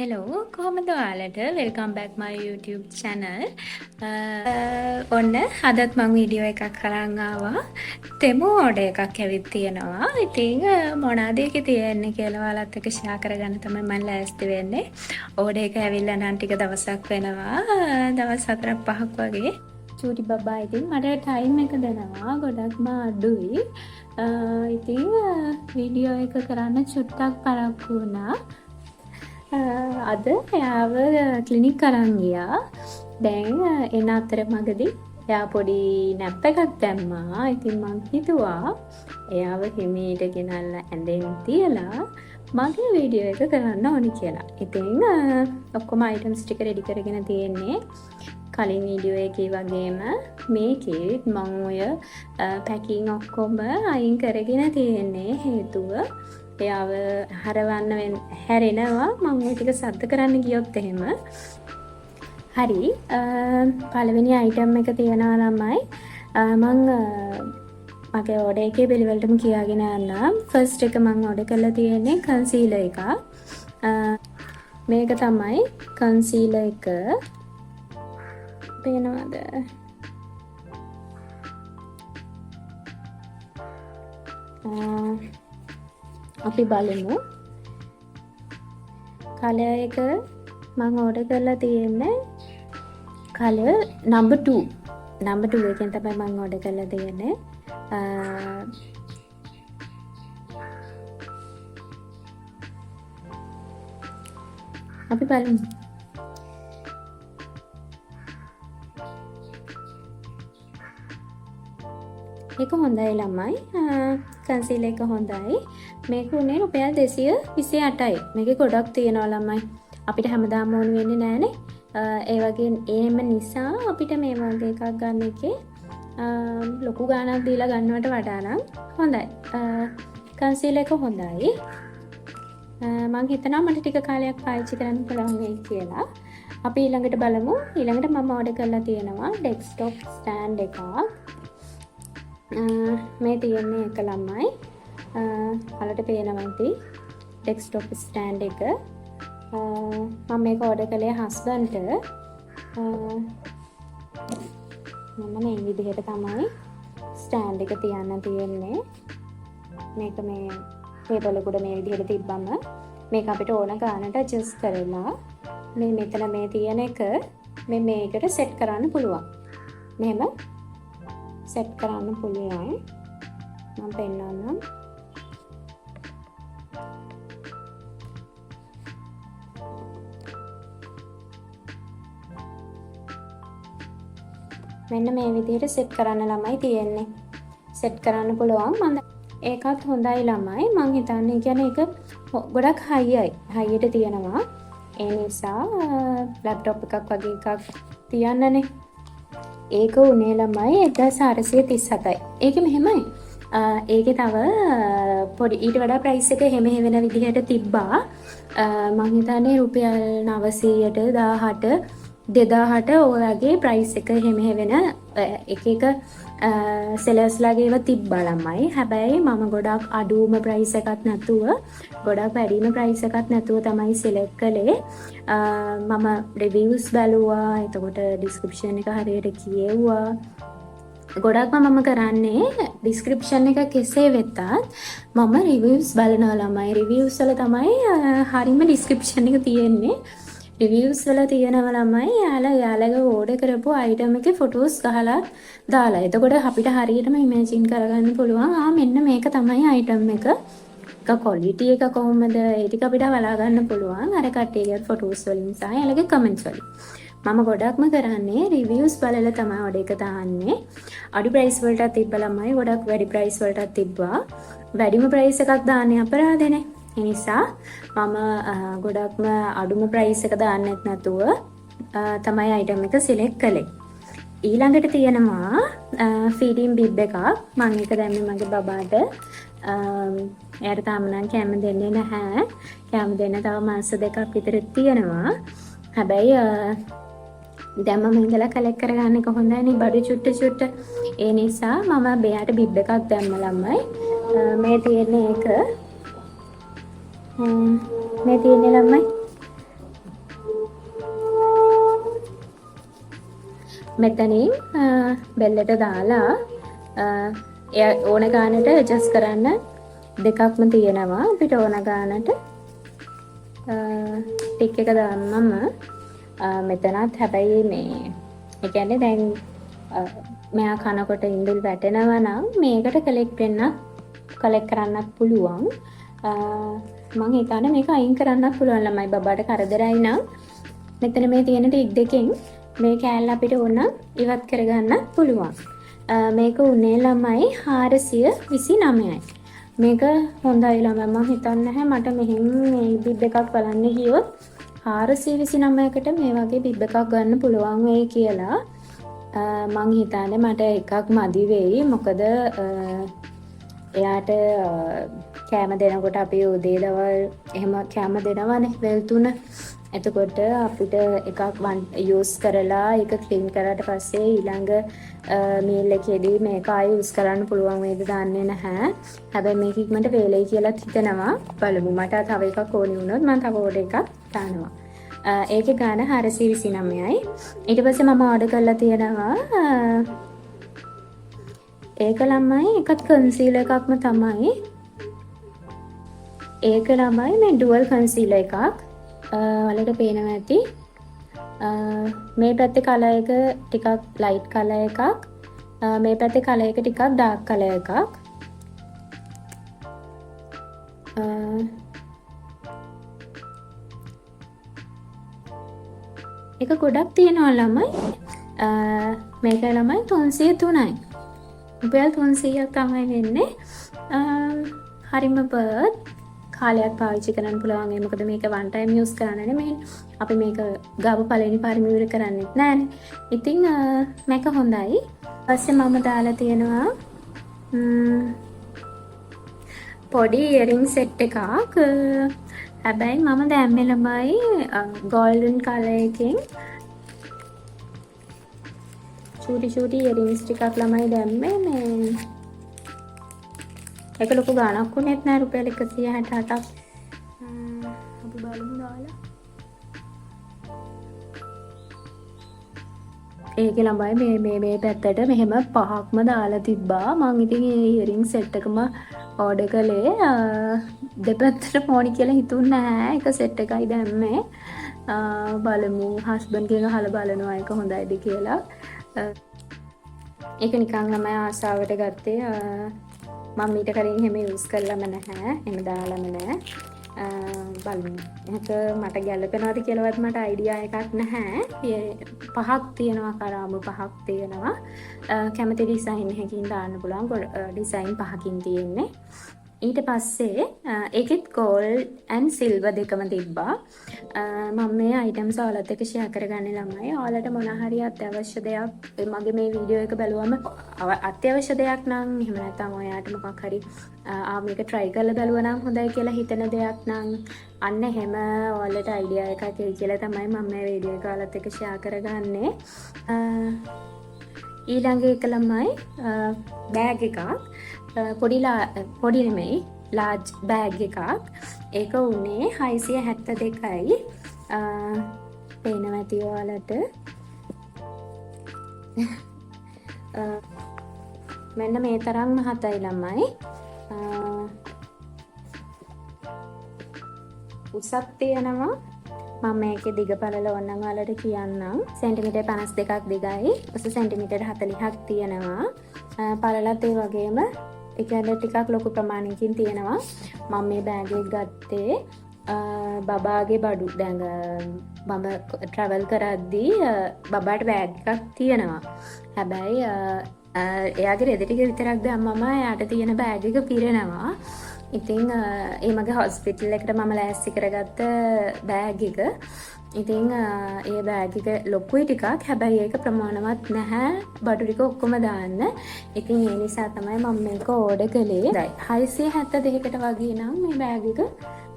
Hello, කොහොමද ඔයාලට? Welcome back my YouTube channel. ඔන්න අදත් මං වීඩියෝ එකක් අරන් ආවා. තෙමු ඕඩර් එකක් ඇවිත් තියෙනවා. ඉතින් මොනවාද ඒකේ තියෙන්නේ කියලා ඔයාලත් එක්ක ෂෙයා කරගන්න තමයි මං ලෑස්ති වෙන්නේ. ඕඩර් එක ඇවිල්ලා නම් ටික දවසක් වෙනවා. දවස් 4ක් 5ක් වගේ. චූටි බබා ඉතින් මට ටයිම් එක දෙනවා ගොඩක්ම අඩුයි. ඉතින් වීඩියෝ එක කරන්න චුට්ටක් පරක්කු වුණා. අද එයාව ක්ලිනික් අරන් ගියා. දැන් එන අතරමඟදී එයා පොඩි නැප් එකක් දැම්මා. ඉතින් මං හිතුවා එයාව හිමීට ගෙනල්ලා ඇඳෙන් තියලා මගේ වීඩියෝ එක කරන්න ඕනි කියලා. ඉතින් ඔක්කොම අයිටම්ස් ටික රෙඩි කරගෙන තියෙන්නේ. කලින් වීඩියෝ එකේ වගේම මේකේ මං ඔය පැකින් ඔක්කොම අයින් කරගෙන තියෙන්නේ. හේතුව එයාව හරවන්න හැරෙනවා මං ඔය ටික සද්ද කරන්න ගියොත් එහෙම. හරි, පළවෙනි අයිටම් එක තියෙනවා ළමයි. මං මගේ ඕඩර් එකේ පිළිවෙලටම කියාගෙන යන්නම්. ෆස්ට් එක මං ඕඩර් කරලා තියෙන්නේ කන්සීලර් එකක්. මේක තමයි කන්සීලර් එක. පේනවද? අපි බලමු. කලර් එක මං ඕඩර් කරලා තියෙන්නේ කලර් නම්බර් 2. නම්බර් 2 එකෙන් තමයි මං ඕඩර් කරලා තියෙන්නේ. අපි බලමු. ඒක හොඳයි ළමයි. කන්සීලර් එක හොඳයි. මේක උනේ රුපියල් 228යි. මේකේ ගොඩක් තියෙනවා ළමයි. අපිට හැමදාම ඕන වෙන්නේ නෑනේ. ඒ වගේ එහෙම නිසා අපිට මේ වගේ එකක් ගන්න එකේ ලොකු ගාණක් දීලා ගන්නවට වඩා නම් හොඳයි. කන්සීලර් එක හොඳයි. මං හිතනවා මට ටික කාලයක් පාවිච්චි කරන්න පුළුවන් වෙයි කියලා. අපි ඊළඟට බලමු. ඊළඟට මම ඕඩර් කරලා තියෙනවා ඩෙස්ක්ටොප් ස්ටෑන්ඩ් එකක්. මේ තියෙන්නේ එක ළමයි. ඔයාලට පේනවා ඇති ඩෙස්ක්ටොප් ස්ටෑන්ඩ් එක. මම මේක ඕඩර් කළේ හස්බන්ඩ්ට. මෙන්න මේ විදිහට තමයි ස්ටෑන්ඩ් එක තියන්න තියෙන්නේ. මේක මේ ටේබල් එක උඩ මේ විදිහට තිබ්බම මේක අපිට ඕන ගානට ඇඩ්ජස්ට් කරලා මේ මෙතන මේ තියෙන එක මේ මේකට සෙට් කරන්න පුළුවන්. මෙහෙම සෙට් කරන්න පුළුවන්. මම පෙන්නන්නම්. මෙන්න මේ විදිහට සෙට් කරන්න ළමයි තියෙන්නේ. සෙට් කරන්න පුළුවන්. මම ඒකත් හොඳයි ළමයි. මං හිතන්නේ ඒක ගොඩක් හයියයි. හයියට තියෙනවා. ඒ නිසා ලැප්ටොප් එකක් වගේ එකක් තියන්නනේ. ඒක උනේ ළමයි 1437යි. ඒක මෙහෙමයි. ඒකේ තව පොඩි ඊට වඩා ප්‍රයිස් එක එහෙම වෙන විදිහට තිබ්බා. මං හිතන්නේ රුපියල් 900ට 1000ට 2000ට ඔය වගේ ප්‍රයිස් එක එහෙම වෙන එක එක සෙලර්ස්ලාගේ ඒවා තිබ්බා ළමයි. හැබැයි මම ගොඩක් අඩුම ප්‍රයිස් එකක් නැතුව ගොඩක් වැඩිම ප්‍රයිස් එකක් නැතුව තමයි සිලෙක්ට් කළේ. මම රිවිව්ස් බැලුවා. එතකොට ඩිස්ක්‍රිප්ෂන් එක හරියට කියෙව්වා. ගොඩක්ම මම කරන්නේ ඩිස්ක්‍රිප්ෂන් එක කෙසේ වෙතත් මම රිවිව්ස් බලනවා ළමයි. රිවිව්ස් වල තමයි හරිම ඩිස්ක්‍රිප්ෂන් එක තියෙන්නේ. රිවිව්ස් වල තියෙනවා ළමයි එයාලගේ ඕඩර් කරපු අයිටම් එකේ ෆොටෝස් ගහලා දාලා. එතකොට අපිට හරියටම ඉමේජින් කරගන්න පුළුවන් මෙන්න මේක තමයි අයිටම් එක. එක ක්වොලිටි එක කොහොමද ඒ ටික අපිට බලා ගන්න පුළුවන් අර කට්ටියගේ ෆොටෝස් වලින් සහ එයාලගේ කමෙන්ට්ස් වලින්. මම ගොඩක්ම කරන්නේ රිවිව්ස් බලලා තමයි ඕඩර් එක දාන්නේ. අඩු ප්‍රයිස් වලටත් තිබ්බ ළමයි, ගොඩක් වැඩි ප්‍රයිස් වලටත් තිබ්බා. වැඩිම ප්‍රයිස් එකක් දාන්නේ අපරාධනේ. ඒ නිසා මම ගොඩක්ම අඩුම ප්‍රයිස් එක දාන්නෙත් නැතුව තමයි අයිටම් එක සිලෙක්ට් කළේ. ඊළඟට තියෙනවා ෆීඩින් බිබ් එකක්. මං ඒක දැම්මේ මගේ බබාට. එයාට තාම නම් කැම දෙන්නේ නැහැ. කැම දෙන්න තව මාස දෙකක් විතර තියෙනවා. හැබැයි දැන් මම ඉඳලා කලෙක්ට් කරගන්න එක හොඳයිනේ බඩු චුට්ට චුට්ට. ඒ නිසා මම බෙයාට බිබ් එකක් දැම්ම ළමයි. මේ තියෙන්නේ ඒක. මේ තියෙන්නේ ළමයි. මෙතනින් බෙල්ලට දාලා එයා ඕන ගානට ඇඩ්ජස්ට් කරන්න දෙකක්ම තියෙනවා. අපිට ඕන ගානට ටික් එක දැම්මම මෙතනත් හැබැයි මේ ඒ කියන්නේ දැන් මෙයා කනකොට ඉඳුල් වැටෙනවා නම් මේකට කලෙක්ට් වෙන්නත් කලෙක්ට් කරන්නත් පුළුවන්. මං හිතන්නේ මේක අයින් කරන්නත් පුළුවන් ළමයි බබාට කරදරයි නම් මෙතන මේ තියෙන ටික් දෙකෙන් මේ කෑල්ල අපිට ඕන නම් ඉවත් කරගන්නත් පුළුවන්. මේක උනේ ළමයි 429යි. මේක හොඳයි ළමයි. මං හිතන්නේ නැහැ මට මෙහෙම මේ බිබ් එකක් බලන්න ගියොත් 429කට මේ වගේ බිබ් එකක් ගන්න පුළුවන් වෙයි කියලා. මං හිතන්නේ මට එකක් මදි වෙයි. මොකද එයාට කෑම දෙනකොට අපි උදේ දවල් එහෙම කෑම දෙනවනේ වෙල් තුන. එතකොට අපිට එකක් යූස් කරලා ඒක ක්ලීන් කරාට පස්සේ ඊළඟ මීල් එකේදී මේක ආයෙ යූස් කරන්න පුළුවන් වේද දන්නේ නැහැ. හැබැයි මේක ඉක්මනට වේලෙයි කියලාත් හිතෙනවා. බලමු. මට තව එකක් ඕනි වුණොත් මං තව ඕඩර් එකක් දානවා. ඒකේ ගාන 429යි. ඊට පස්සේ මම ඕඩර් කරලා තියෙනවා ඒක ළමයි එකත් කන්සීලර් එකක්ම තමයි. ඒක ළමයි මේ ඩුවල් කන්සීලර් එකක්. ඔයාලට පේනවා ඇති. මේ පැත්තේ කලර් එක ටිකක් ලයිට් කලර් එකක්. මේ පැත්තේ කලර් එක ටිකක් ඩාර්ක් කලර් එකක්. ඒක ගොඩක් තියෙනවා ළමයි. මේක ළමයි 303යි. රුපියල් 300ක් තමයි වෙන්නේ. හරිම බර්ත් කාලයක් පාවිච්චි කරන්න පුළුවන්. ඒ මොකද මේක වන් ටයිම් යූස් කරන්න නෙමෙයි. අපි මේක ගාව පළවෙනි පාරම ඉවර කරන්නෙත් නෑනේ. ඉතින් මේක හොඳයි. පස්සේ මම දාලා තියෙනවා පොඩි ඉයරින් සෙට් එකක්. හැබැයි මම දැම්මේ ළමයි ගෝල්ඩන් කලර් එකෙන් චූටි චූටි ඉයරින්ස් ටිකක් ළමයි දැම්මේ. මේ ඒක ලොකු ගාණක් වුණෙත් නෑ රුපියල් 168ක්. අපි බලමු දාලා. ඒකේ ළමයි මේ පැත්තට මෙහෙම පහක්ම දාලා තිබ්බා. මං ඉතින් ඒ ඉයරින් සෙට් එකම ඕඩර් කළේ. දෙපැත්තට ඕනි කියලා හිතුන්නේ නෑ. එක සෙට් එකයි දැම්මේ. බලමු හස්බන්ඩ් ගෙන් අහලා බලනවා ඒක හොඳයිද කියලා. ඒක නිකන් ළමයි ආසාවට ගත්තේ. මම ඊට කලින් එහෙම යූස් කරලම නැහැ. එහෙම දාලම නැහැ. බලමු. ඒක මට ගැලපෙනවද කියලාවත් මට අයිඩියා එකක් නැහැ. පහක් තියෙනවා, කරාඹු පහක් තියෙනවා. කැමති ඩිසයින් එකකින් දාන්න පුළුවන්. ඩිසයින් පහකින් තියෙන්නේ. ඊට පස්සේ ඒකෙත් ගෝල්ඩ් ඇන්ඩ් සිල්වර් දෙකම තිබ්බා. මම මේ අයිටම්ස් ඔයාලත් එක්ක ෂෙයා කරගන්නේ ළමයි. ඔයාලට මොන හරි අත්‍යවශ්‍ය දෙයක් මගේ මේ වීඩියෝ එක බැලුවම අත්‍යවශ්‍ය දෙයක් නම් එහෙම නැත්නම් ඔයාට මොකක් හරි මේක try කරලා බැලුවා නම් හොඳයි කියලා හිතෙන දෙයක් නම් අන්න එහෙම ඔයාලට අයිඩියා එකක් එයි කියලා තමයි මම මේ වීඩියෝ එක ඔයාලත් එක්ක ෂෙයා කරගන්නේ. ඊළඟ එක ළමයි බෑග් එකක්. පොඩි නෙමෙයි ලාජ් බෑග් එකක්. ඒක උනේ 672යි. පේනවා ඇති ඔයාලට. මෙන්න මේ තරම් මහතයි ළමයි. උසක් තියෙනවා. මම මේකේ දිග පළල ඕනනම් ඔයාලට කියන්නම්. සෙන්ටිමීටර් 52ක් දිගයි. උස සෙන්ටිමීටර් 40ක් තියෙනවා. පළලත් ඒ වගේම ඒ කියන්නේ ටිකක් ලොකු ප්‍රමාණයකින් තියෙනවා. මම මේ බෑග් එක ගත්තේ බබාගේ බඩු. දැන් මම ට්‍රැවල් කරද්දී බබාට බෑග් එකක් තියෙනවා. හැබැයි එයාගේ රෙදි ටික විතරක් දැම්මම එයාට තියෙන බෑග් එක පිරෙනවා. ඉතින් ඒ මගේ හොස්පිටල් එකට මම ලෑස්ති කරගත්ත බෑග් එක. ඉතින් ඒ බෑග් එක ලොකුයි ටිකක්. හැබැයි ඒක ප්‍රමාණවත් නැහැ බඩු ටික ඔක්කොම දාන්න. ඉතින් ඒ නිසා තමයි මම මේක ඕඩර් කළේ. හොඳයි. 672කට වගේ නම් මේ බෑග් එක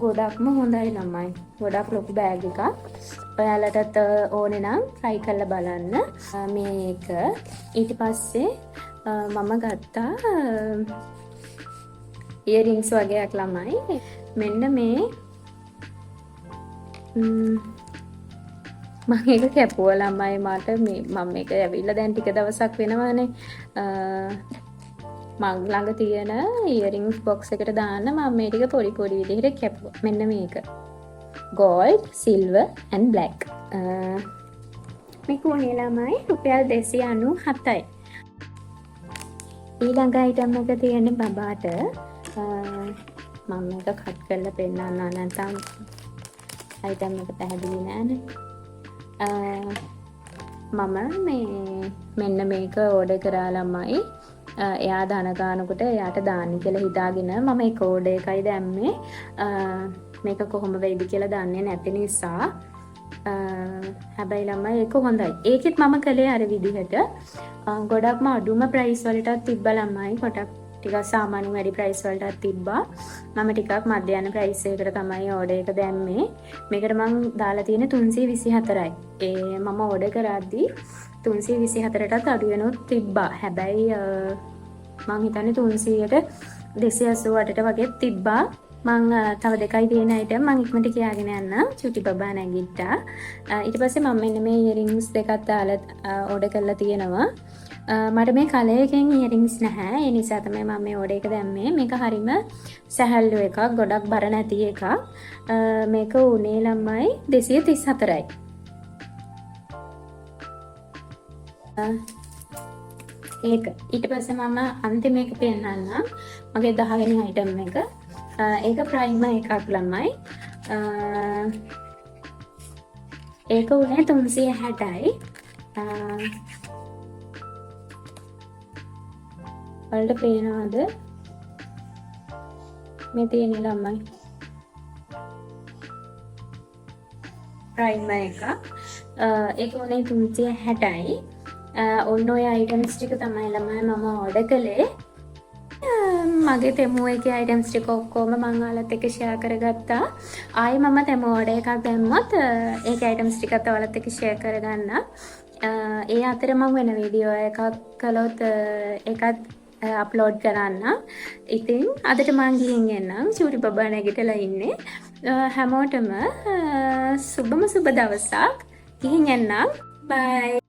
ගොඩක්ම හොඳයි ළමයි. ගොඩක් ලොකු බෑග් එකක්. ඔයාලටත් ඕනේ නම් try කරලා බලන්න. මේක ඊට පස්සේ මම ගත්තා ඉයරින්ග්ස් වගේක් ළමයි. මෙන්න මේ මං ඒක කැපුවා ළමයි. මට මේ මම මේක ඇවිල්ලා දැන් ටික දවසක් වෙනවානේ. මං ළඟ තියෙන ඉයරින්ග්ස් බොක්ස් එකට දාන්න මම මේ ටික පොඩි පොඩි විදිහට කැපුවා. මෙන්න මේක. Gold, silver and black. මේක උනේ ළමයි රුපියල් 297යි. ඊළඟ අයිටම් එක තියෙන්නේ බබාට. මම මේක කට් කරලා පෙන්නන්නම්, නැත්නම් අයිටම් එක පැහැදිලි නෑනේ. මම මේ මෙන්න මේක ඕඩර් කරා ළමයි. එයා ධන ගන්නකොට එයාට දාන්න කියලා හිතාගෙන මම එක ඕඩර් එකයි දැම්මේ. මේක කොහොම වෙයිද කියලා දන්නේ නැති නිසා. හැබැයි ළමයි ඒක හොඳයි. ඒකෙත් මම කළේ අර විදිහට. ගොඩක්ම අඩුම ප්‍රයිස් වලටත් තිබ්බ ළමයි. ගොඩක් ටිකක් සාමාන්‍ය වැඩි ප්‍රයිස් වලටත් තිබ්බා. මම ටිකක් මධ්‍යස්ථ ප්‍රයිස් එකකට තමයි ඕඩර් එක දැම්මේ. මේකට මං දාලා තියෙන්නේ 324යි. ඒ මම ඕඩර් කරද්දී 324ටත් අඩු වෙනොත් තිබ්බා. හැබැයි මං හිතන්නේ 300ට 288ට වගේ තිබ්බා. මං තව දෙකයි තියෙන අයිටම් මං ඉක්මනට කියාගෙන යන්නම්. චුටි බබා නැගිට්ටා. ඊට පස්සේ මම මෙන්න මේ ඉයරින්ග්ස් දෙකක් දාලා ඕඩර් කරලා තියෙනවා. මට මේ කලර් එකෙන් ඉයරින්ග්ස් නැහැ. ඒ නිසා තමයි මම මේ ඕඩර් එක දැම්මේ. මේක හරිම සැහැල්ලු එකක්, ගොඩක් බර නැති එකක්. මේක උනේ ළමයි 234යි. ඒක. ඊට පස්සේ මම අන්තිම එක පෙන්නන්නම්. මගේ 10 වෙනි අයිටම් එක. ඒක ප්‍රයිමර් එකක් ළමයි. ඒක උනේ 360යි. ඔයාලට පේනවද? මේ තියෙන ළමයි ප්‍රයිමර් එක. ඒක උනේ 360යි. ඔන්න ඔය අයිටම්ස් ටික තමයි ළමයි මම ඕඩර් කළේ. මගේ තෙමු එකේ අයිටම්ස් ටික ඔක්කොම මං ඔයාලත් එක්ක ෂෙයා කරගත්තා. ආයේ මම තෙමු ඕඩර් එකක් දැම්මොත් ඒකේ අයිටම්ස් ටිකත් ඔයාලත් එක්ක ෂෙයා කරගන්න. ඒ අතර මං වෙන වීඩියෝ එකක් කළොත් ඒකත් අප්ලෝඩ් කරන්න. ඉතින් අදට මං ගිහින් එන්නම්. චූටි බබා නැගිටලා ඉන්නේ. හැමෝටම සුබම සුබ දවසක්. ගිහින් එන්නම්. බයි.